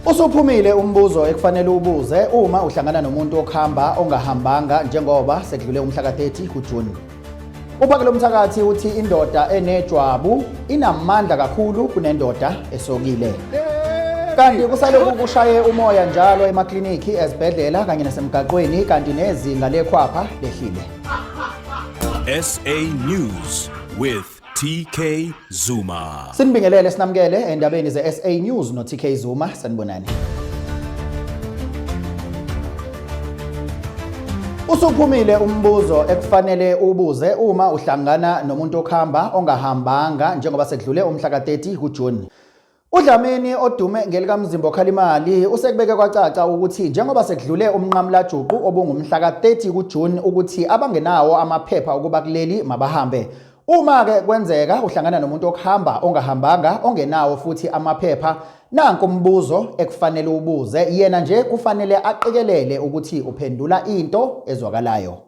Usuphumile umbuzo ekufanele ubuze uma uhlangana nomuntu okuhamba ongahambanga njengoba sekudlule umhla ka-30 kuJuni. Uphakele umthakathi uthi indoda enejwabu inamandla kakhulu kunendoda esokile. Kanti kusalokhu kushaye umoya njalo emaklinikhi, ezibhedlela kanye nasemgaqweni kanti nezinga lekhwapha lehlile. SA News with TK Zuma. Sinibingelele sinamukele endabeni ze-SA News no-TK Zuma sanibonani. Usuphumile umbuzo ekufanele ubuze uma uhlangana nomuntu okuhamba ongahambanga njengoba sekudlule umhla ka-30 kuJuni. UDlamini odume ngelikaMzimba okhalimali usekubeke kwacaca ukuthi njengoba sekudlule umnqamulajuqu obungumhla ka-30 kuJuni ukuthi abangenawo amaphepha okuba kuleli mabahambe. Uma-ke kwenzeka uhlangana nomuntu okuhamba ongahambanga ongenawo futhi amaphepha nanku umbuzo ekufanele ubuze yena nje kufanele aqikelele ukuthi uphendula into ezwakalayo.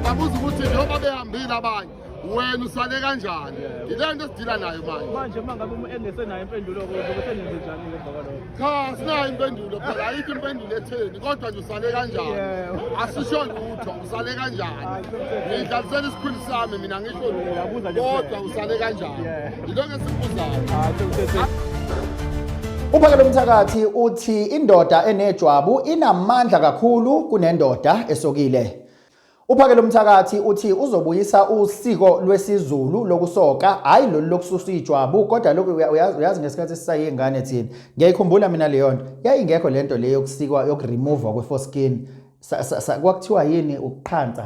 Babuza ukuthi njengoba behambile abanye wena usale kanjani? Yile nto esidila nayo manje. Manje uma ngabe engesenayo impendulo kuzobe senenze njani ngemva kwalokho? Cha, sinayo impendulo phela ayikho impendulo etheni kodwa nje usale kanjani? Asisho lutho, usale kanjani? Ngidlalisela isikhwili sami mina ngisho lutho. Kodwa usale kanjani? Yilokho esikubuzayo. Uphakele umthakathi uthi indoda enejwabu inamandla kakhulu kunendoda esokile. Uphakele umthakathi uthi uzobuyisa usiko lwesiZulu lokusoka, hhayi lolu lokususa ijwabu kodwa lokhu uyazi ngesikhathi sisayingane thina. Ngiyayikhumbula mina leyo nto. Yayingekho lento le yokusikwa yokuremovewa kwe-foreskin. Kwakuthiwa yini ukuqhansa?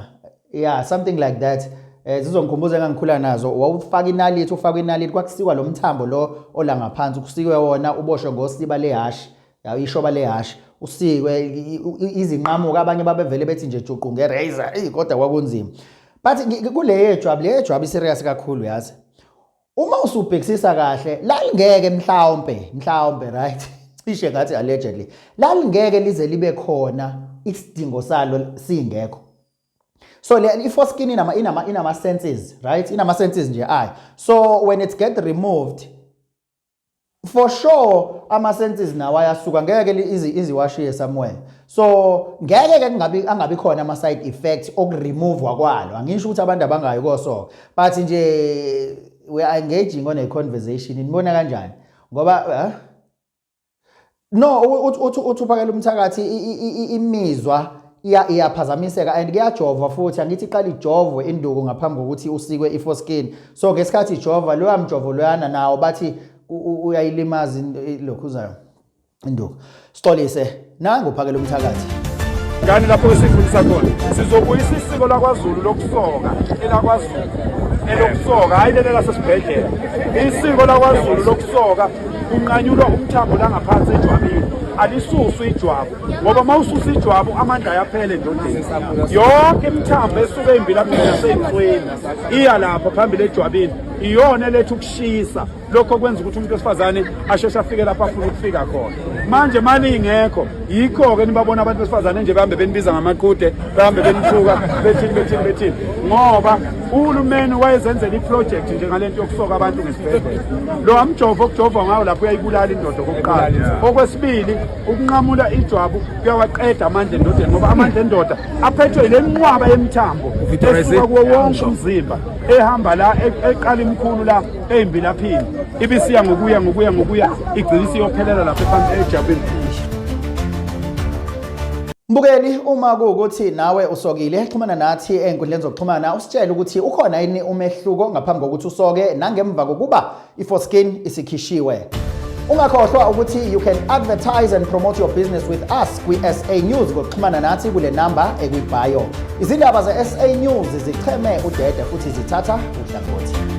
Yeah, something like that. Zizongikhumbuza engangikhula nazo. Wawufaka inalithi, ufaka inalithi kwakusikwa lo mthambo lo ola ngaphansi, kusikwe wona uboshwe ngosiba lehhashi. Ya ishoba lehhashi usikwe izinqamuka abanye babevele bethi nje juqu ngerazor. Eyi kodwa kwakunzima. But kule yejwabu, le yejwabu iserious kakhulu yazi. Uma usubhekisisa kahle lalingeke mhlawumbe mhlawumbe right cishe ngathi allegedly lalingeke lize libe khona isidingo salo singekho. So le i-foreskin inama senses right inama senses nje ayi. So when it get removed for sure ama senses nawo ayasuka ngeke iziwashiye somewhere. So ngeke ke kungabi angabi khona ama side effects okuremovewa kwalo. Angisho ukuthi abantu abangayi kosoka but nje we are engaging on a conversation. Nibona kanjani? Ngoba no uthi uphakela umthakathi imizwa iyaphazamiseka and kuyajovwa futhi angithi iqala ijovwe induku ngaphambi kokuthi usikwe i-foreskin. So ngesikhathi ijova loya mjovo loyana nawo bathi uyayilimaza lokhuzayo induku. Sixolise nangu uphakela umthakathi. Ngani lapho esifundisa khona sizobuyisa isiko lakwaZulu lokusoka elakwaZulu elokusoka hayi leli lasesibhedlela. Isiko lakwaZulu lokusoka kunqanyulwa umthambo la ngaphansi ejwabini, alisuswa ijwabu ngoba uma ususa ijwabu amandla ayaphela endodeni. Yonke imithambo esuke embilaphini nasey'nsweni iya lapha phambili ejwabini, iyona eletha ukushisa. Lokho kwenza ukuthi umuntu wesifazane asheshe afike lapho afuna ukufika khona. Manje mali ingekho, yikho-ke nibabona abantu besifazane nje behambe benibiza ngamaqhude, behambe benithuka, bethini bethini bethini, ngoba uhulumeni wayezenzela iproject nje ngale nto yokusoka abantu ngesibhedlela. Lo mjovo okujovwa ngawo lapho uyayibulala indoda okokuqala. Okwesibili, ukunqamula ijwabu kuyawaqeda amandla endodeni, ngoba amandla endoda aphethwe yile nqwaba yemithambo esuka kuwo wonke umzimba ehamba la eqala imkhulu la eyimbilaphini ibisiya ngokuya ngokuya ngokuya igcina isiyophelela lapha phansi ejabini. Mbukeli, uma kuwukuthi nawe usokile, xhumana nathi ey'nkundleni zokuxhumana usitshele ukuthi ukhona yini umehluko ngaphambi kokuthi usoke nangemva kokuba i-foreskin isikhishiwe. Ungakhohlwa ukuthi you can advertise and promote your business with us kwi-SA News ngokuxhumana nathi kule namba ekwi-bio. Izindaba ze-SA News zicheme udede futhi zithatha uhlangothi.